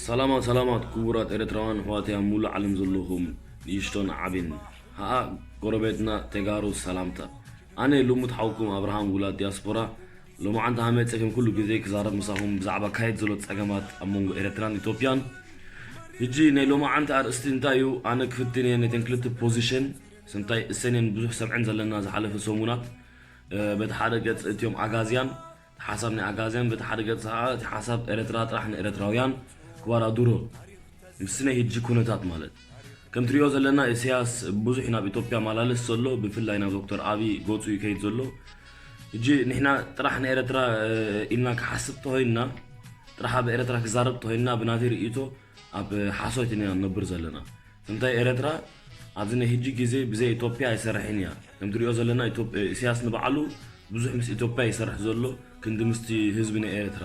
ሰላማት ሰላማት ክቡራት ኤርትራውያን ኣሕዋተይ ኣብ ሙሉእ ዓለም ዘለኹም ንእሽቶን ዓብን፣ ሃኣ ጎረቤትና ተጋሩ ሰላምታ። ኣነ ልሙድ ሓውኩም ኣብርሃም ውላድ ዲያስፖራ ሎማዓንቲ ሃመፀ ከም ኩሉ ግዜ ክዛረብ ምሳኹም ብዛዕባ ካየድ ዘሎ ፀገማት ኣብ መንጎ ኤርትራን ኢትዮጵያን። ሕጂ ናይ ሎማዓንቲ ኣርእስቲ እንታይ እዩ? ኣነ ክፍትን እየ ነተን ክልተ ፖዚሽን ስንታይ እሰንን ብዙሕ ሰምዐን ዘለና ዝሓለፈ ሰሙናት። በቲ ሓደ ገፅ እትዮም ኣጋዝያን ሓሳብ ናይ ኣጋዝያን በቲ ሓደ ገጽ ኸኣ እቲ ሓሳብ ኤርትራ ጥራሕ ንኤርትራውያን ክባራዱሮ ምስ ናይ ሕጂ ኩነታት ማለት ከም ትሪኦ ዘለና ኢሳያስ ብዙሕ ናብ ኢትዮጵያ ማላለስ ዘሎ ብፍላይ ናብ ዶክተር ኣቢ ገጹ ይከይድ ዘሎ። ሕጂ ንሕና ጥራሕ ንኤርትራ ኢልና ክሓስብ ተኾይንና ጥራሕ ኣብ ኤርትራ ክዛረብ ተኾይንና ብናተይ ርእይቶ ኣብ ሓሶት ኢና ንነብር ዘለና። እንታይ ኤርትራ ኣብዚ ናይ ሕጂ ግዜ ብዘይ ኢትዮጵያ ኣይሰርሕን እያ። ከም ትሪኦ ዘለና ኢትዮጵ- ኢሳያስ ንባዕሉ ብዙሕ ምስ ኢትዮጵያ ይሰርሕ ዘሎ ክንዲ ምስቲ ህዝቢ ናይ ኤርትራ።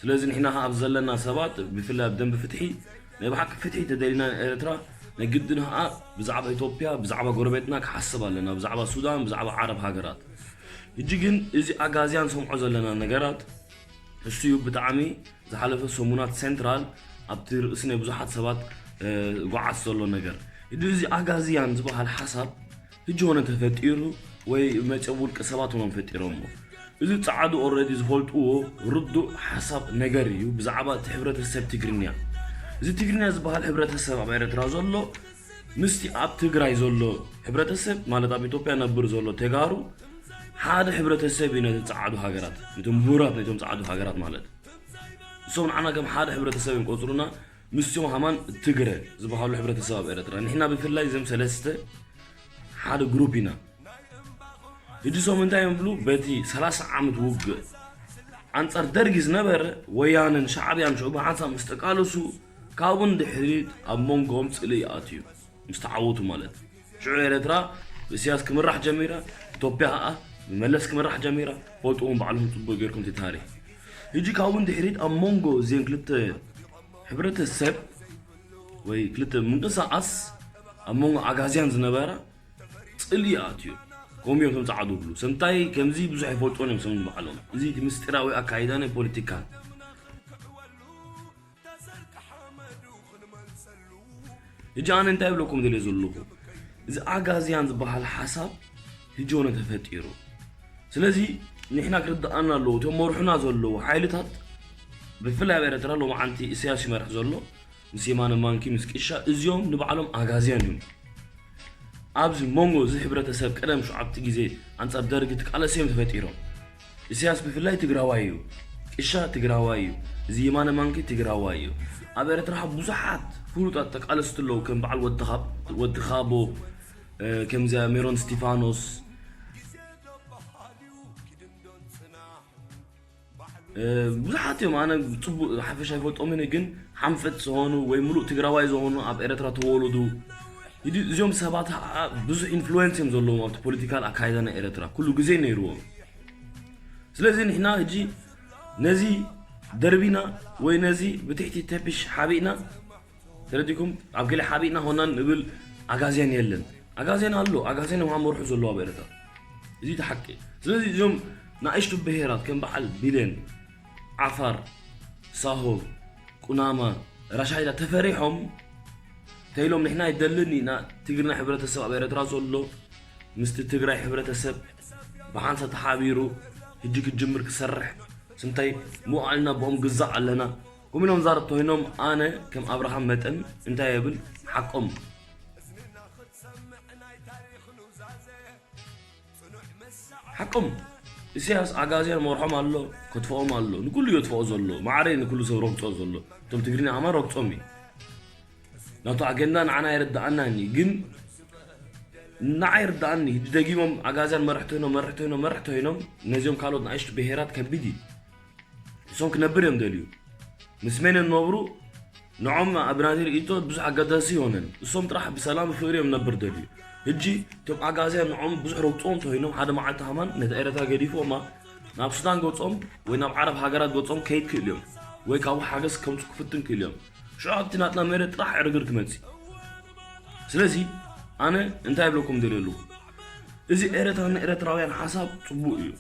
ስለዚ ንሕና ከኣ ኣብዚ ዘለና ሰባት ብፍላይ ኣብ ደንቢ ፍትሒ ናይ ብሓቂ ፍትሒ ተደሊና ኤርትራ ናይ ግድን ከኣ ብዛዕባ ኢትዮጵያ ብዛዕባ ጎረቤትና ክሓስብ ኣለና ብዛዕባ ሱዳን ብዛዕባ ዓረብ ሃገራት። ሕጂ ግን እዚ ኣጋዝያን ሰምዖ ዘለና ነገራት እሱ እዩ ብጣዕሚ ዝሓለፈ ሰሙናት ሴንትራል ኣብቲ ርእሲ ናይ ብዙሓት ሰባት ጓዓት ዘሎ ነገር። ሕጂ እዚ ኣጋዝያን ዝበሃል ሓሳብ ህጂ ሆነ ተፈጢሩ ወይ መፅኦም ውልቀ ሰባት ሆኖም ፈጢሮሞ። እዚ ፃዓዱ ኦረዲ ዝፈልጥዎ ርዱእ ሓሳብ ነገር እዩ ብዛዕባ እቲ ሕብረተሰብ ትግርኛ። እዚ ትግርኛ ዝበሃል ሕብረተሰብ ኣብ ኤርትራ ዘሎ ምስቲ ኣብ ትግራይ ዘሎ ሕብረተሰብ ማለት ኣብ ኢትዮጵያ ነብር ዘሎ ተጋሩ ሓደ ሕብረተሰብ እዩ ነቲ ፃዓዱ ሃገራት ነቶም ምሁራት ነቶም ፃዓዱ ሃገራት ማለት እሶም ንዓና ከም ሓደ ሕብረተሰብ እዮም ቆፅሩና። ምስዮም ሃማን ትግረ ዝበሃሉ ሕብረተሰብ ኣብ ኤርትራ ንሕና ብፍላይ ዘም ሰለስተ ሓደ ግሩፕ ኢና። እድሶም እንታይ እዮም ብሉ በቲ ሰላሳ ዓመት ውግእ ኣንጻር ደርጊ ዝነበረ ወያንን ሻዕብያን ሽዑ ብሓንሳብ ምስ ተቃለሱ ካብኡ ንድሕሪት ኣብ መንጎኦም ጽልኢ ኣትዩ ምስ ተዓወቱ ማለት ሽዑ ኤርትራ ብእስያስ ክምራሕ ጀሚራ ኢትዮጵያ ከዓ ብመለስ ክምራሕ ጀሚራ ፈልጥዎም ባዕልኹም ጽቡቅ ገርኩም እቲ ታሪክ። ሕጂ ካብኡ ንድሕሪት ኣብ መንጎ እዚን ክልተ ሕብረተሰብ ወይ ክልተ ምንቅስቃስ ኣብ መንጎ ኣጋዝያን ዝነበረ ጽልኢ ኣትዩ ከምኡ እዮም ቶም ጸዓዱ ብሉ ሰምታይ ከምዚ ብዙሕ ኣይፈልጦን እዮም ሰም ዝበዓሎም እዚ እቲ ምስጢራዊ ኣካይዳ ናይ ፖለቲካን ሕጂ ኣነ እንታይ ብለኩም ደልየ ዘለኹ እዚ ኣጋዝያን ዝበሃል ሓሳብ ህጂ ሆነ ተፈጢሩ ስለዚ ንሕና ክርድኣና ኣለዎ እቶም መርሑና ዘለዉ ሓይልታት ብፍላይ ኣብ ኤረትራ ሎማዓንቲ ኢሳያስ ይመርሕ ዘሎ ምስ የማነ ማንኪ ምስ ቅሻ እዚኦም ንባዕሎም ኣጋዝያን እዮም ኣብዚ መንጎ እዚ ሕብረተሰብ ቀደም ሸዓብቲ ግዜ ኣንጻር ደርጊ ትቃለስ እዮም ተፈጢሮም ኢሳያስ ብፍላይ ትግራዋይ እዩ ቅሻ ትግራዋይ እዩ እዚ የማነ ማንኪ ትግራዋይ እዩ ኣብ ኤረትራ ብዙሓት ፍሉጣት ተቃለስቲ ኣለዉ ከም በዓል ወዲ ካቦ ከምዚኣ ሜሮን ስቲፋኖስ ብዙሓት እዮም ኣነ ፅቡቅ ሓፈሻ ይፈልጦም ግን ሓንፈት ዝኾኑ ወይ ሙሉእ ትግራዋይ ዝኾኑ ኣብ ኤረትራ ተወለዱ እዚኦም ሰባት ብዙሕ ኢንፍሉዌንስ እዮም ዘለዎም ኣብቲ ፖለቲካል ኣካይዳ ናይ ኤረትራ ኩሉ ግዜ ነይርዎም ስለዚ ንሕና ሕጂ ነዚ ደርቢና ወይ ነዚ ብትሕቲ ተፒሽ ሓቢእና ተረዲኩም ኣብ ገለ ሓቢእና ሆና ንብል ኣጋዜን የለን ኣጋዜን ኣሎ ኣጋዜን ማ መርሑ ዘለዎ ኣብ ኤረትራ እዚ ተሓቂ ስለዚ እዞም ንኣሽቱ ብሄራት ከም በዓል ቢሌን ዓፋር ሳሆ ቁናማ ራሻይዳ ተፈሪሖም ተይሎም ንሕና ይደልን ኢና ትግርና ሕብረተሰብ ኣብ ኤረትራ ዘሎ ምስቲ ትግራይ ሕብረተሰብ ብሓንሳ ተሓቢሩ ሕጂ ክጅምር ክሰርሕ ስንታይ ምውዓልና ብኦም ግዛእ ኣለና ኮሚሎም ዛረብ ተኮይኖም ኣነ ከም ኣብርሃም መጠን እንታይ የብል ሓቆም ሓቆም ኢሳያስ ኣጋዝያን መርሖም ኣሎ ከጥፍኦም ኣሎ ንኩሉ የጥፍኦ ዘሎ ማዕረ ንኩሉ ሰብ ረግጾ ዘሎ እቶም ትግርኛ ኣማን ረግጾም እዩ ናቱ ኣገንዳ ንዓና ይርድኣናኒ ግን ንዓይ ይርድኣኒ ደጊሞም ኣጋዝያን መርሕቲ ኮይኖም መርሕቲ ኮይኖም መርሕቲ ኮይኖም ነዚኦም ካልኦት ንኣሽቱ ብሄራት ከቢድ እዩ እሶም ክነብር እዮም ደልዩ ምስ መን እዮም ነብሩ ንዖም ኣብ ናተይ ርእይቶ ብዙሕ ኣገዳሲ ይሆነን እሶም ጥራሕ ብሰላም ፍቅሪ እዮም ነብር ደልዩ ህጂ እቶም ኣጋዝያ ንዖም ብዙሕ ረግፅዎም ተኮይኖም ሓደ መዓልቲ ሃማን ነቲ ኤረትራ ገዲፍዎማ ናብ ሱዳን ገፆም ወይ ናብ ዓረብ ሃገራት ገፆም ከይድ ክእል እዮም ወይ ካብኡ ሓገዝ ከምፁ ክፍትን ክእል እዮም ሽዑ ኣብቲ ናትና መሬት ጥራሕ ዕርግር ክመፅእ ስለዚ ኣነ እንታይ ይብለኩም ደልየ ኣለኹ እዚ ኤረትራ ንኤረትራውያን ሓሳብ ጽቡቕ እዩ፣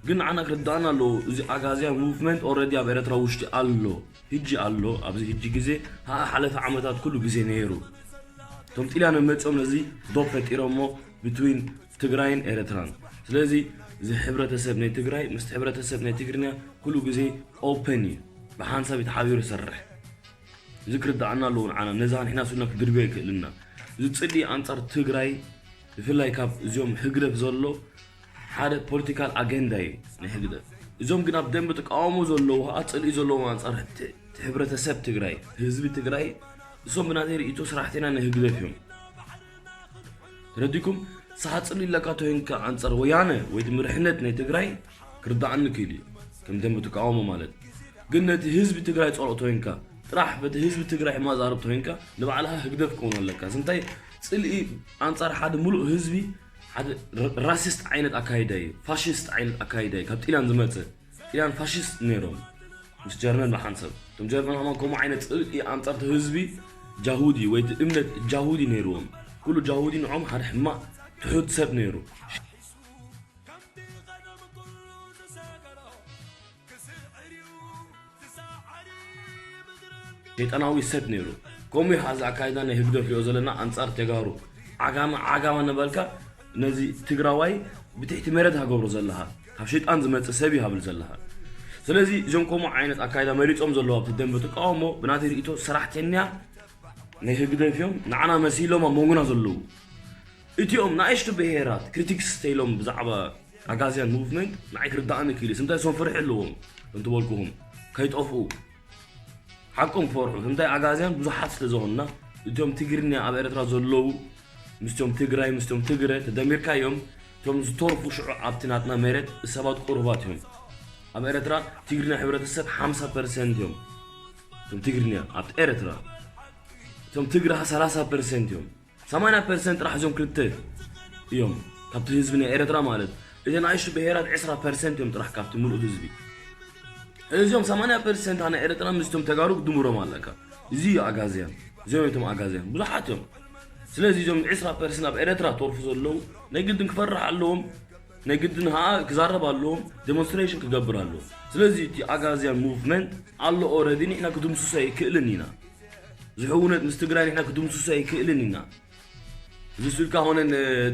ግን ንዓና ክርዳእና ኣለዎ። እዚ ኣጋዝያን ሙቭመንት ኦረዲ ኣብ ኤረትራ ውሽጢ ኣሎ፣ ህጂ ኣሎ። ኣብዚ ህጂ ግዜ፣ ሃኣ ሓለፈ ዓመታት ኩሉ ግዜ ነይሩ። እቶም ጥልያን መጺኦም ነዚ ዶብ ፈጢሮሞ ብትዊን ትግራይን ኤረትራን። ስለዚ እዚ ሕብረተሰብ ናይ ትግራይ ምስቲ ሕብረተሰብ ናይ ትግርኛ ኩሉ ግዜ ኦፐን እዩ፣ ብሓንሳብ እዩ ተሓቢሩ ይሰርሕ። እዚ ክርዳእና ኣለዎ ንዓና፣ ነዚ ንሕና ስና ክድርብዮ ይክእልና። እዚ ጽልኢ ኣንጻር ትግራይ፣ ብፍላይ ካብ እዚኦም ህግደፍ ዘሎ ሓደ ፖለቲካል ኣገንዳ እዩ ናይ ህግደፍ። እዞም ግን ኣብ ደንብ ተቃውሞ ዘለዉ፣ ከዓ ጽልኢ ዘለዎም ኣንጻር እቲ፣ እቲ ሕብረተሰብ ትግራይ፣ ህዝቢ ትግራይ፣ እሶም ብናተይ ርእይቶ ስራሕተኛ ናይ ህግደፍ እዮም። ተረዲኩም? ንስኻ ጽልኢ ኣለካ ተወይንካ ኣንጻር ወያነ ወይ እቲ ምርሕነት ናይ ትግራይ ክርዳእኒ ክእል እዩ፣ ከም ደንብ ተቃውሞ ማለት። ግን ነቲ ህዝቢ ትግራይ ጸልኦ ተወይንካ፣ ጥራሕ በቲ ህዝቢ ትግራይ ሕማቕ ዛረብ ተወይንካ፣ ንባዕልኻ ህግደፍ ክኸውን ኣለካ። ስንታይ ጽልኢ ኣንጻር ሓደ ሙሉእ ህዝቢ፣ ሓደ ራ-፣ ራሲስት ዓይነት ኣካይዳ እዩ፣ ፋሽስት ዓይነት ኣካይዳ እዩ፣ ካብ ጢልያን ዝመጽእ። ጢልያን ፋሽስት ነይሮም፣ ምስ ጀርመን ብሓንሳብ። እቶም ጀርመን ከማን ከምኡ ዓይነት ጽልኢ ኣንጻር እቲ ህዝቢ ጃሁዲ ወይ እቲ እምነት ጃሁዲ ነይርዎም። ኩሉ ጃሁዲ ንዖም ሓደ ሕማቕ ትሑት ሰብ ነይሩ። ሸይጣናዊ ሰብ ነይሩ። ከምኡ እዩ እዚ ኣካይዳ ናይ ህግደፍ ሪኦ ዘለና ኣንጻር ተጋሩ። ዓጋመ፣ ዓጋመ ነበልካ፣ ነዚ ትግራዋይ ብትሕቲ መሬት ሃገብሮ ዘለኻ፣ ካብ ሸይጣን ዝመጽእ ሰብ እዩ ሃብል ዘለኻ። ስለዚ እዞም ከምኡ ዓይነት ኣካይዳ መሪጾም ዘለዉ ኣብቲ ደንበ ተቃውሞ፣ ብናተይ ርእይቶ ሰራሕተኛ ናይ ህግደፍ እዮም፣ ንዓና መሲሎም ኣብ መንጎና ዘለዉ። እቲኦም ንኣሽቱ ብሄራት ክሪቲክስ ተይሎም ብዛዕባ ኣጋዝያን ሙቭመንት ንዓይ ክርዳእኒ ክኢሉ። ስምታይ እሶም ፍርሒ ኣለዎም፣ እንተበልኩኹም፣ ከይጠፍኡ። ሓቆም ክፈርሑ። ስምታይ ኣጋዝያን ብዙሓት ስለ ዝኾንና፣ እቲኦም ትግርኛ ኣብ ኤርትራ ዘለዉ፣ ምስቶም ትግራይ፣ ምስቶም ትግረ፣ ተደሚርካዮም፣ እቶም ዝተርፉ ሽዑ ኣብቲ ናትና መሬት ሰባት ቁሩባት እዮም። ኣብ ኤርትራ ትግርኛ ሕብረተሰብ ሓምሳ ፐርሰንት እዮም። እቶም ትግርኛ ኣብቲ ኤርትራ። እቶም ትግረ ሰላሳ ፐርሰንት እዮም። ሰማንያ ፐርሰንት ጥራሕ እዞም ክልተ እዮም ካብቲ ህዝቢ ናይ ኤርትራ ማለት። እተን ንኣሽቱ ብሄራት ዕስራ ፐርሰንት እዮም ጥራሕ ካብቲ ሙሉእ ህዝቢ። እዚኦም ሰማንያ ፐርሰንት ናይ ኤርትራ ምስቶም ተጋሩ ክድምሮም ኣለካ። እዚ እዩ ኣጋዝያን። እዚኦም እዮም እቶም ኣጋዝያን። ብዙሓት እዮም። ስለዚ እዞም ዕስራ ፐርሰንት ኣብ ኤርትራ ተርፉ ዘለዉ ናይ ግድን ክፈርሕ ኣለዎም። ናይ ግድን ኸዓ ክዛረብ ኣለዎም። ዴሞንስትሬሽን ክገብር ኣለዎም። ስለዚ እቲ ኣጋዝያን ሙቭመንት ኣሎ ኦረዲ፣ ንሕና ክድምስሶ ኣይክእልን ኢና። ዝሕውነት ምስ ትግራይ ንሕና ክድምስሶ ኣይክእልን ኢና። እዚ ስልካ ሆነን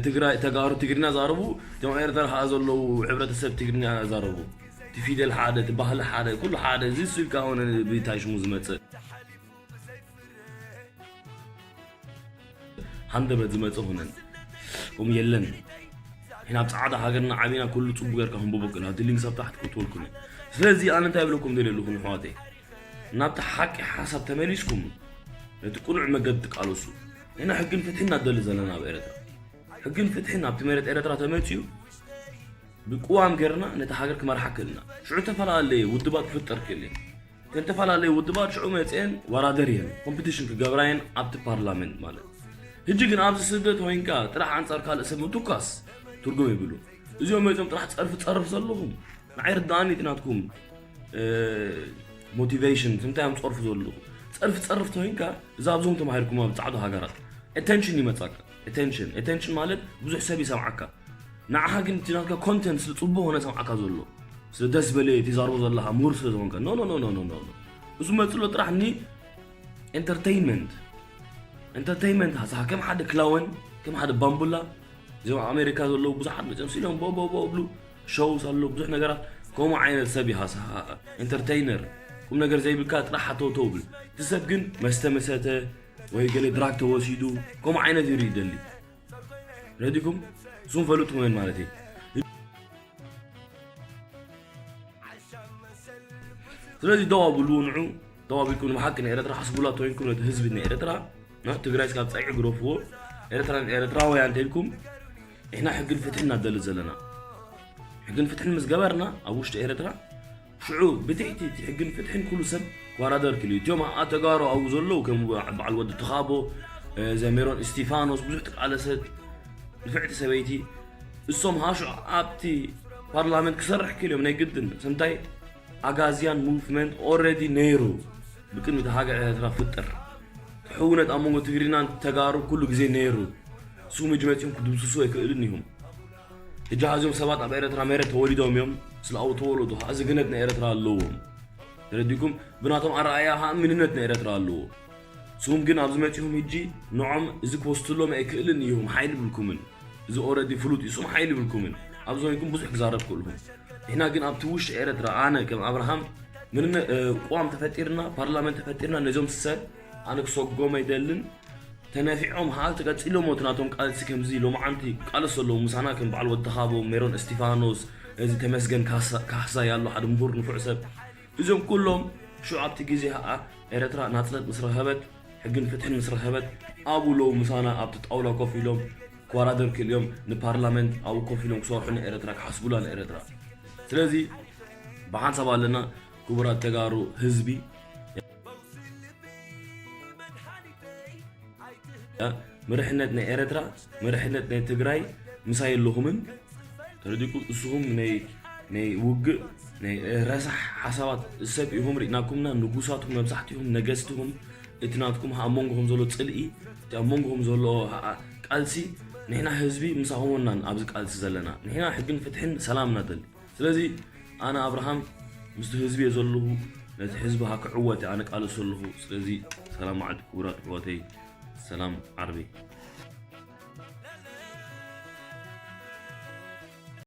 ትግራይ ተጋሩ ትግርኛ ዛረቡ፣ እቶም ኤርትራ ኸዓ ዘለዉ ሕብረተሰብ ትግርኛ ዛረቡ። እቲ ፊደል ሓደ፣ እቲ ባህሊ ሓደ፣ ኩሉ ሓደ። እዚ ስልካ ሆነን ብታይ ሽሙ ዝመጽእ ሃንደበት ዝመጽእ ሆነን። እም የለን። ንሕና ኣብ ጻዕዳ ሃገርና ዓቢና ኩሉ ጽቡቅ ጌርካ ክንብቦ ክእል። ኣብቲ ሊንክ ሳብ ታሕቲ ክትወልኩነ። ስለዚ ኣነ እንታይ ይብለኩም ደልየ ኣለኹ ንሕዋተይ? ናብቲ ሓቂ ሓሳብ ተመሊስኩም ነቲ ቅኑዕ መገዲ ትቃለሱ። ንሕና ሕግን ፍትሕን ኢና ንደሊ ዘለና ኣብ ኤርትራ። ሕግን ፍትሕን ኣብቲ መሬት ኤርትራ ተመጺኡ ብቅዋም ጌርና ነቲ ሃገር ክመርሓ ክእልና። ሽዑ ዝተፈላለየ ውድባት ክፍጠር ክእል እዩ። እተን ዝተፈላለየ ውድባት ሽዑ መጺአን ዋራደር እየን፣ ኮምፒቲሽን ክገብራ እየን ኣብቲ ፓርላመንት ማለት። ሕጂ ግን ኣብዚ ስደት ኮይንካ ጥራሕ ኣንጻር ካልእ ሰብ ምትኳስ ትርጉም የብሉ። እዚኦም መጺኦም ጥራሕ ጸርፊ ጸርፍ ዘለኹም ንዓይ ርድኣኒ እቲ ናትኩም፣ እ፣ ሞቲቬሽን፣ እንታይ እዮም ጸርፉ ዘለኹ? ጸርፊ ጸርፍ ተኮይንካ፣ እዛ ኣብዞም ተማሂርኩም ኣብ ጻዕዳ ሃገራት ኣቴንሽን ይመጻካ። ኣቴንሽን፣ ኣቴንሽን ማለት ብዙሕ ሰብ ይሰምዓካ። ንዓኻ ግን እቲ ናትካ ኮንተንት ስለ ጽቡቕ ኾነ ሰምዓካ ዘሎ፣ ስለ ደስ በለ ትዛረቦ ዘለኻ ምሁር ስለ ዝኾንካ። ኖ፣ ኖ፣ ኖ። እሱ መጽሎ ጥራሕ ኒ ኤንተርቴይንመንት። ኤንተርቴይንመንት ሃሳኻ ከም ሓደ ክላወን፣ ከም ሓደ ባምቡላ፣ እዚኦም ኣብ ኣሜሪካ ዘለዉ ብዙሓት መጽኦም ስኢሎም ቦ፣ ቦ፣ ቦ ብሉ፣ ሾውስ ኣሎ፣ ብዙሕ ነገራት። ከምኡ ዓይነት ሰብ እዩ ሃሳኻ። ኤንተርቴይነር፣ ቁም ነገር ዘይብልካ ጥራሕ ሃተውተው ብል። እቲ ሰብ ግን መስተ መሰተ ወይ ገለ ድራግ ተወሲዱ፣ ከምኡ ዓይነት እዩ ይደሊ። ረዲኩም? እሱም ፈልጥኩም እዮም ማለት እዩ። ስለዚ ደው ኣብሉ፣ ንዑ፣ ደው ኣቢልኩም ንብሓቂ ናይ ኤርትራ ሓስቡላ ተኮይንኩም ነቲ ህዝቢ ናይ ኤርትራ፣ ና ትግራይ ስካብ ጸግዒ ግረፍዎ፣ ኤርትራ ንኤርትራውያን እንተኢልኩም፣ ንሕና ሕግን ፍትሕን ኢና ንደሊ ዘለና። ሕግን ፍትሕን ምስ ገበርና ኣብ ውሽጢ ኤርትራ፣ ሽዑ ብትሕቲ እቲ ሕግን ፍትሕን ኩሉ ሰብ ክወዳደር ክኢሉ እዩ። እቲኦም ኣኣ ተጋሩ ኣብኡ ዘለዉ ከም በዓል ወዲ ትኻቦ፣ እ፣ ዘሜሮን እስቲፋኖስ፣ ብዙሕ ተቃለሰት፣ ንፍዕቲ ሰበይቲ፣ እሶም ሃሹ ኣብቲ ፓርላመንት ክሰርሕ ክኢሉ እዮም ናይ ግድን። ስምታይ ኣጋዝያን ሙቭመንት ኦረዲ ነይሩ። ብቅድሚ እቲ ሃገር ኤርትራ ፍጥር። ሕውነት ኣብ መንጎ ትግርኛን ተጋሩ ኩሉ ግዜ ነይሩ። ስሙ መጺኦም ክድምስሱ ኣይክእልን እዮም። ሕጂ ሀዚኦም ሰባት ኣብ ኤረትራ መሬት ተወሊዶም እዮም። ስለ ኣብኡ ተወለዱ ኸዓ ዝግነት ናይ ኤረትራ ኣለዎም። ተረዲኩም? ብናቶም ኣረኣያ ኸዓ ምንነት ናይ ኤረትራ ኣለዎ። ንስኹም ግን ኣብዚ መጺኹም ሕጂ ንዖም እዚ ክወስድሎም ኣይክእልን እዩ፣ ሓይሊ ብልኩምን። እዚ ኦረዲ ፍሉጥ እዩ፣ ንስኹም ሓይሊ ብልኩምን። ኣብዚ ኮይንኩም ብዙሕ ክዛረብ ክእልኹም። ንሕና ግን ኣብቲ ውሽጢ ኤረትራ ኣነ ከም ኣብርሃም ምንነ-፣ እ፣ ቅዋም ተፈጢርና፣ ፓርላመንት ተፈጢርና፣ ነዞም ሰብ ኣነ ክሰጎም ኣይደልን። ተነፊዖም ኸዓ ተቀጺሎም እቲ ናቶም ቃልሲ ከምዚ ሎማዓንቲ ቃልስ ዘለዉ ምሳና ከም በዓል ወዲ ኻቦ፣ ሜሮን እስቲፋኖስ፣ እዚ ተመስገን ካሳ-፣ ካሕሳይ ኣሎ ሓደ ምሁር ንፉዕ ሰብ። እዞም ኩሎም ሽዑ ኣብቲ ግዜ ኸዓ ኤረትራ ናጽነት ምስ ረኸበት፣ ሕግን ፍትሕን ምስ ረኸበት፣ ኣብኡ ለዉ ምሳና ኣብቲ ጣውላ ኮፍ ኢሎም ክወዳደር ክእል እዮም ንፓርላመንት ኣብኡ ኮፍ ኢሎም ክሰርሑ ንኤረትራ ክሓስቡላ ንኤረትራ። ስለዚ ብሓንሳብ ኣለና ክቡራት ተጋሩ ህዝቢ። መርሕነት ናይ ኤረትራ፣ መርሕነት ናይ ትግራይ ምሳይ ኣለኹምን። ተረዲኩ? እስኹም ናይ፣ ናይ ውግእ፣ ናይ ረሳሕ ሓሳባት ሰብ ኢኹም ርኢናኩምና፣ ንጉሳትኩም መብዛሕትኹም ነገስትኹም፣ እቲ ናትኩም ኣብ መንጎኹም ዘሎ ጽልኢ፣ እቲ ኣብ መንጎኹም ዘሎ ኣ-፣ ቃልሲ፣ ንሕና ህዝቢ ምሳኹም ወናን ኣብዚ ቃልሲ ዘለና። ንሕና ሕግን ፍትሕን ሰላም ኢና ደሊ። ስለዚ ኣነ ኣብርሃም ምስቲ ህዝቢ እየ ዘለኹ፣ ነቲ ህዝቢ ሃ ክዕወት እየ ኣነ ቃልስ ዘለኹ። ስለዚ ሰላም መዓልቲ ክቡራት ኣሕዋተይ፣ ሰላም ዓርቢ።